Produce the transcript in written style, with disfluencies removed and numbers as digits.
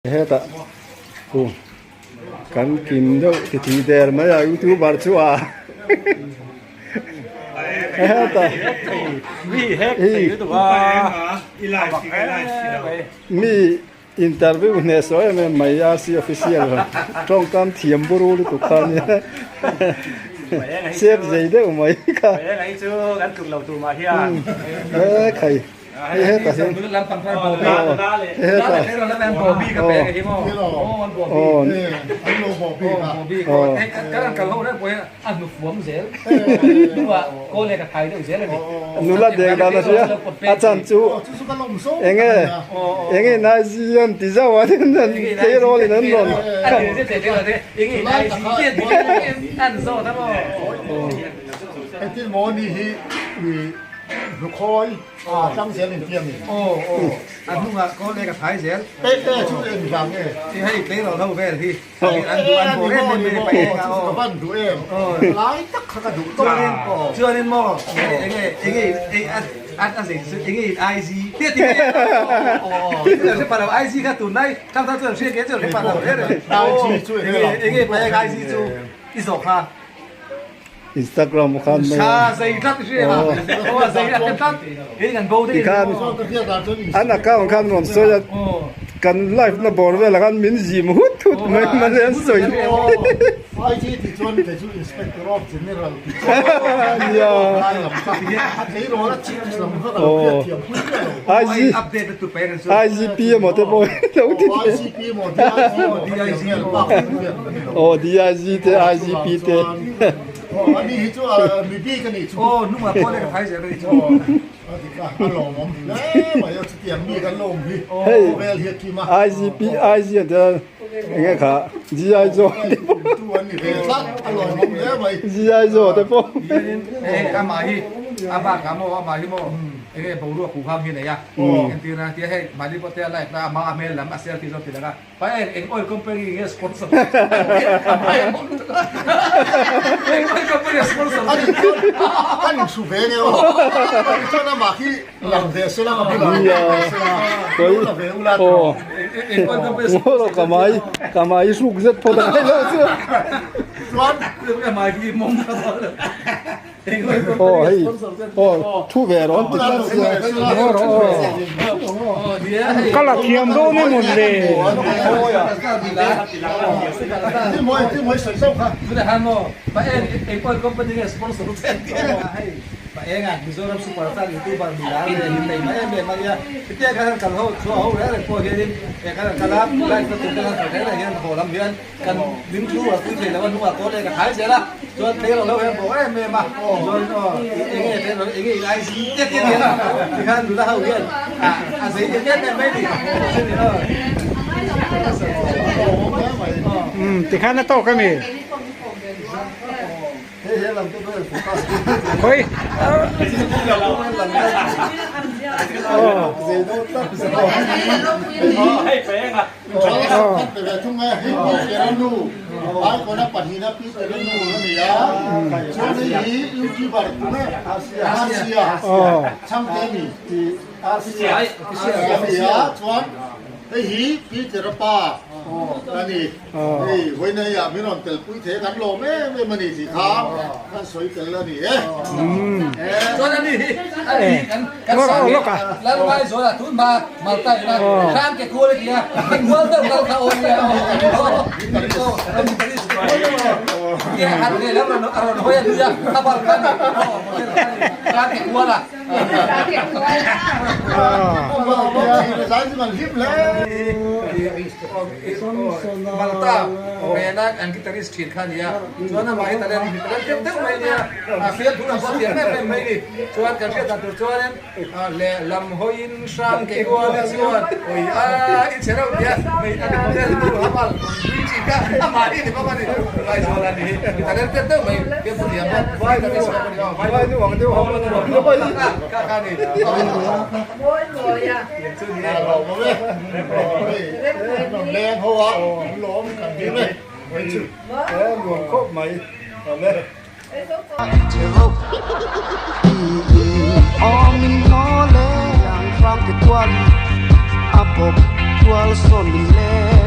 Hetah u kan kim deuh titi der mai a youtuber chu a hetah mi interview hneh sawi em em mai RC official tawngkam thiam buru lutuk kha ania sep zei deuh mai kha e khai. Hei hetah hian nula deng dan a hria a chan chu enge enge nai zi an ti zauh a tleirawl in an rawn Tlang zel in tiang in. Aw aw a hnungah kawl e ka thai zel. E e chu en vang e. Ti hei tleirawl ho vel hi. An duh an bawr em em mai pa eng a aw. Ka van duh em. Lai tak kha ka duh tawp. Chuanin chuanin maw enge enge ei a a zei chu enge in IG te ti nge aw aw chu hre pah lo IG kha tunlai thang thar chuan hria ke chuan hre pah lo reng reng. IG chu enge pa eng IG chu i zawh kha. Instagram khan mai a. Tikhan an account khan rawn sawi a kan live na bawr velah khan min zim hut hut mai mahse an sawi nia IGP emaw te pawh lo ti thei aw DIG te IGP te. Ani hi chu mi bik a nih chu. Aw hnungah pawh leh ka thai zel a nih chu. A dik a, a lawmawm hle mai a chutiang mi kan lawm hi. Hei Khawvel hi a kim a. IGP IG an tia enge kha GI Joe te pawh. Tu an ni ve tlat a lawmawm hle mai. GI Joe te pawh. Hei amah hi a bak ah maw amah hi maw enge boruak huhang hi a nei a. Entirna tia hei mahni pawh te a live na amah a hmel lam a selfie zawk ti lang a. Pa eng eng oil company nge sponsor eng oil company sponsor ani chuan kan in su ve nge o ani chuan amah khi lang ve sela ka bulah koi la ve ula o eng oil company ngoro ka mai ka mai suk zet phawt a ngai lo chu chuan amah khi mawng Aw hei aw thu ve rawh an ti tlat sia Ngawr aw ka la thiam dawn em mawn le. Pa enga Mizoram super star youtuber mi lar leh hlim nei mai em em a nia hetia khan han kal ho chhuah ho reng reng pawh hianin he khan an kal a live na tur te khan kal reng reng hian haw lam hian Kan min thu a pui thei lo a hnungah kawl leh ka thai zel a, chuan tleirawl ho hian bawk em em a, chuan aw enge tleirawl enge in ai zing te te nia tikhan nula ho hian a zei em em em mai ni chumi aw. Umm tikhan a tawk ami? Khawi aw. Hei hi Peter a pa a ni. Hei vawiinei ah min rawn tel pui thei a kan lawm em em a ni tih kha kan sawi tel a ni e. Chuan ani hi ani hi kan kan sa nge lal ngai zawl ah tun hma Malta ina hram ke kual a ti a ke kual deuh kal kha aw nia aw tia han le lam rawn a rawn hawi a nia a bal kha ni aw model kha ni hram ke kual a. Malta mena an guitarist thin kha nia chuan amah hi talent mi talent deuh deuh mai nia a fial thu lam pawh a thiam em em mai ni chuan kan hriat dan tur chuanin leh lam hawiin hrang ke kual chuan oi a i che reuh nia hmei a ni model tu hamal nui thin kha amah hi ni bawk a ni Laizawl a ni hi mi talent deuh deuh mai fial thu thiam bawk guitarist bawk a ni aw vai nu ang deuh ho kha kha ni. Nuam khawp mai awm e. Tual sawn min leng.